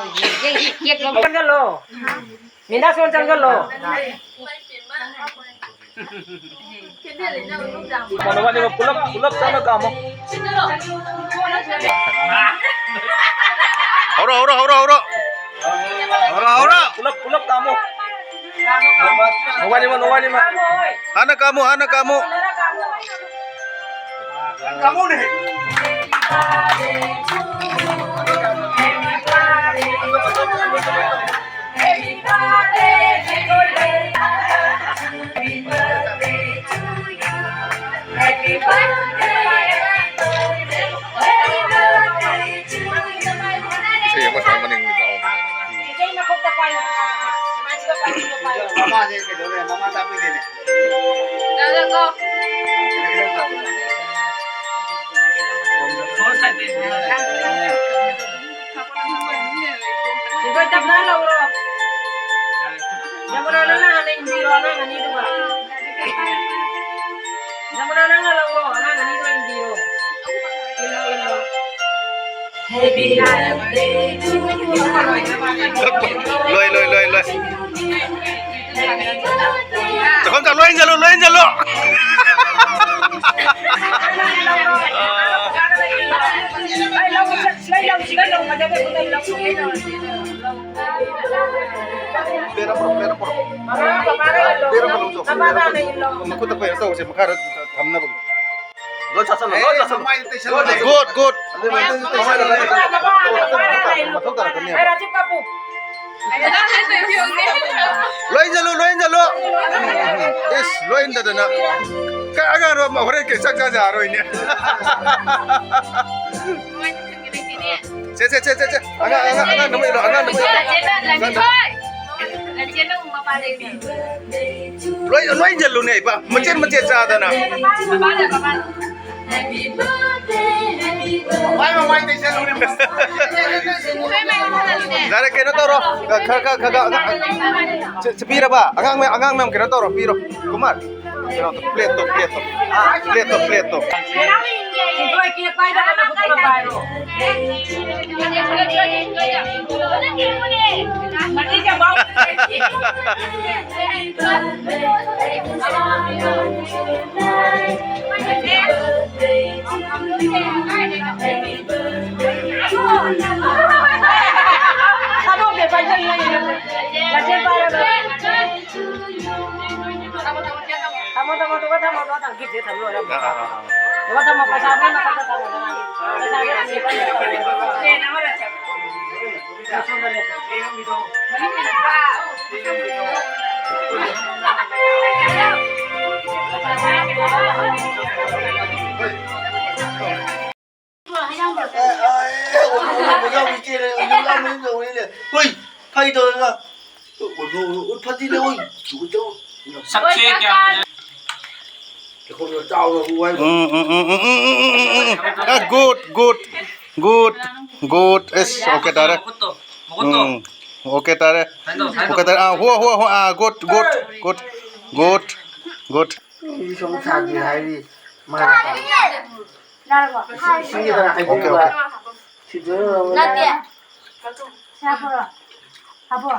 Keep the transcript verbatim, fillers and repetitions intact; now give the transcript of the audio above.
ꯆꯪꯁꯜꯂꯣ꯫ ꯃꯤꯅꯥ ꯁꯣꯟ ꯆꯪꯁꯜꯂꯣ꯫ ꯃꯅꯣꯕꯥꯅꯤꯃꯛ ꯄꯨꯂꯞ, ꯄꯨꯂꯞ ꯆꯪꯉ ꯀꯥꯝꯃꯣ꯫ ꯍꯧꯔꯣ, ꯍꯧꯔꯣ, ꯍꯧꯔꯣ, ꯍꯧꯔꯣ꯫ ꯍꯧꯔꯣ, ꯍꯧꯔꯣ꯫ ꯄꯨꯂꯞ, ꯄꯨꯂꯞ ꯀꯥꯝꯃꯣ꯫ ꯅꯣꯡꯃꯥꯏꯅꯤꯃꯛ, ꯅꯣꯡꯃꯥꯏꯅꯤꯃꯛ꯫ ꯍꯥꯟꯅ ꯀꯥꯝꯃꯨ, ꯍꯥꯟꯅ ꯀꯥꯝꯃꯨ꯫ ꯀꯥꯝꯃꯨꯅꯦ꯫ ꯏꯁꯩ ꯑꯃ ꯁꯛꯑꯝꯕꯅꯤ ꯉꯁꯥꯏ꯫ ꯆꯤꯆꯦ ꯃꯈꯣꯛꯇ ꯄꯥꯏꯌꯨ꯫ ꯃꯃꯥꯁꯦ ꯀꯩꯗꯧꯔꯦ? ꯃꯃꯥ ꯇꯥꯛꯄꯤꯗꯦꯅꯦ꯫ ꯆꯤꯆꯦ ꯇꯞꯅ ꯂꯧꯔꯣ꯫ ꯌꯥꯝꯕꯨꯔꯥ, ꯅꯪꯅ ꯍꯥꯟꯅ ꯏꯟꯕꯤꯔꯣ ꯑꯉꯥꯡ ꯑꯅꯤꯗꯨꯒ꯫ ꯖꯃꯨꯅꯥ, ꯅꯪꯅ ꯂꯧꯔꯣ, ꯑꯉꯥꯡ ꯑꯅꯤꯗꯣ ꯏꯟꯕꯤꯔꯣ꯫ ꯏꯜꯂꯣ, ꯏꯜꯂꯣ꯫ ꯂꯣꯏ, ꯂꯣꯏ, ꯂꯣꯏ, ꯂꯣꯏ꯫ ꯆꯥꯛꯈꯨꯝ ꯆꯪ, ꯂꯣꯏ ꯏꯟꯁꯤꯜꯂꯨ, ꯂꯣꯏ ꯏꯟꯁꯤꯜꯂꯨ꯫ ꯑꯩ ꯂꯧ-, ꯂꯩ ꯂꯧꯁꯤ, ꯂꯩ ꯂꯧ, ꯐꯖꯅ ꯂꯩ ꯂꯧ꯫ ꯄ꯭ꯂꯦꯠ ꯑꯃ ꯄꯨꯔꯛꯑꯣ, ꯄ꯭ꯂꯦꯠ ꯑꯃ ꯄꯨꯔꯛꯑꯣ꯫ ꯄ꯭ꯂꯦꯠ ꯑꯃ ꯂꯧꯖꯧ꯫ ꯃꯈꯨꯠꯇ ꯀꯩꯅꯣ ꯇꯧꯁꯦ, ꯃꯈꯥꯗ ꯊꯝꯅꯕ꯫ ꯂꯣꯏ ꯆꯥꯁꯜꯂꯣ, ꯂꯣꯏ ꯆꯥꯁꯜꯂꯣ꯫ Good, good. ꯃꯊꯧ ꯇꯥꯔꯛꯀꯅꯤ꯫ ꯂꯣꯏ ꯏꯟꯖꯜꯂꯨ, ꯂꯣꯏ ꯏꯟꯖꯜꯂꯨ꯫ ꯏꯁ, ꯂꯣꯏ ꯏꯟꯗꯗꯅ꯫ ꯀ-, ꯑꯉꯥꯡꯗꯣ ꯍꯣꯔꯦꯟ ꯀꯩ ꯆꯥꯛ ꯆꯥ ꯌꯥꯔꯣꯏꯅꯦ꯫ ꯁꯦ, ꯁꯦ, ꯁꯦ, ꯁꯦ, ꯁꯦ꯫ ꯑꯉꯥꯡ, ꯑꯉꯥꯡ, ꯑꯉꯥꯡꯗꯣ ꯑꯃꯨꯛ ꯏꯜꯂꯣ, ꯑꯉꯥꯡꯗꯣ ꯑꯃꯨꯛ ꯏꯜꯂꯣ꯫ ꯂꯣꯏ, ꯂꯣꯏ ꯏꯟꯖꯜꯂꯨꯅꯦ, ꯏꯄꯥ꯫ ꯃꯆꯦꯠ, ꯃꯆꯦꯠ ꯆꯥꯗꯅ꯫ ꯌꯥꯔꯦ, ꯀꯩꯅꯣ ꯇꯧꯔꯣ꯫ ꯈꯔ, ꯈꯔ, ꯈꯔ, ꯈꯔ, ꯁꯤ, ꯁꯤ ꯄꯤꯔꯕ? ꯑꯉꯥꯡ ꯃꯌꯥꯝ, ꯑꯉꯥꯡ ꯃꯌꯥꯝ ꯀꯩꯅꯣ ꯇꯧꯔꯣ, ꯄꯤꯔꯣ꯫ ꯀꯨꯃꯥꯔ, ꯀꯩꯅꯣꯗꯣ, ꯄ꯭ꯂꯦꯠꯇꯣ, ꯄ꯭ꯂꯦꯠꯇꯣ꯫ ꯄ꯭ꯂꯦꯠꯇꯣ, ꯄ꯭ꯂꯦꯠꯇꯣ꯫ ꯁꯦꯟꯗꯣꯏ ꯀꯦꯛ ꯄꯥꯏꯗꯕ ꯅꯈꯨꯠꯇꯨꯅ ꯄꯥꯏꯔꯣ꯫ ꯊꯝꯃꯣ, ꯊꯝꯃꯣ, ꯑꯗꯨꯒ ꯊꯝꯃꯣ, ꯑꯗꯨꯒ ꯊꯝꯃꯣ, ꯒꯤꯐꯁꯦ ꯊꯝ ꯂꯣꯏꯔꯒ꯫ ꯑꯥ, ꯑꯥ, ꯑꯥ꯫ ꯑꯗꯨꯒ ꯊꯝꯃꯣ, ꯄꯩꯁꯥꯗꯣ ꯅꯊꯛꯇ ꯊꯝꯃꯣ, ꯅꯪꯒꯤ꯫ ꯄꯩꯁꯥꯗꯣ ꯑꯁꯤ ꯄꯩꯁꯥꯗꯣ꯫ ꯍꯣꯏ, ꯐꯥꯒꯤ ꯇꯧꯔꯒ꯫ ꯎꯠ ꯐꯠꯇꯤꯅꯦ, ꯍꯣꯏ꯫ ꯁꯛꯁꯦ ꯀꯌꯥ ꯐꯖ- ꯎꯝ, ꯎꯝ, ꯎꯝ, ꯎꯝ, ꯎꯝ, ꯎꯝ, ꯎꯝ, ꯎꯝ, ꯎꯝ, ꯎꯝ, ꯎꯝ, ꯎꯝ, ꯎꯝ, ꯎꯝ꯫ ꯑꯦ, good, good, good, good. ꯑꯦꯁ, okay ꯇꯥꯔꯦ꯫ ꯃꯈꯨꯠꯇꯣ, ꯃꯈꯨꯠꯇꯣ꯫ ꯎꯝ, okay ꯇꯥꯔꯦ꯫ ꯁꯨꯃꯥꯏꯅ ꯇꯧ, ꯁꯨꯃꯥꯏꯅ ꯇꯧ꯫ Okay ꯇꯥꯔꯦ꯫ ꯑꯥ, ꯍꯣ, ꯍꯣ, ꯍꯣ, ꯑꯥ, good, good, good, good, good꯫ ꯃꯤ ꯁꯨꯝ ꯁꯥꯗꯦ ꯍꯥꯏꯔꯤ꯫ ꯃꯥꯅ ꯏꯁꯤꯡꯒꯤ ꯈꯔ ꯍꯥꯏꯕꯤꯌꯨꯕ꯫ Okay, okay꯫ ꯁꯤꯗ ꯅꯠꯇꯦ꯫ ꯁꯤ ꯍꯥꯞꯄꯣꯔꯣ? ꯍꯥꯞꯄꯣ꯫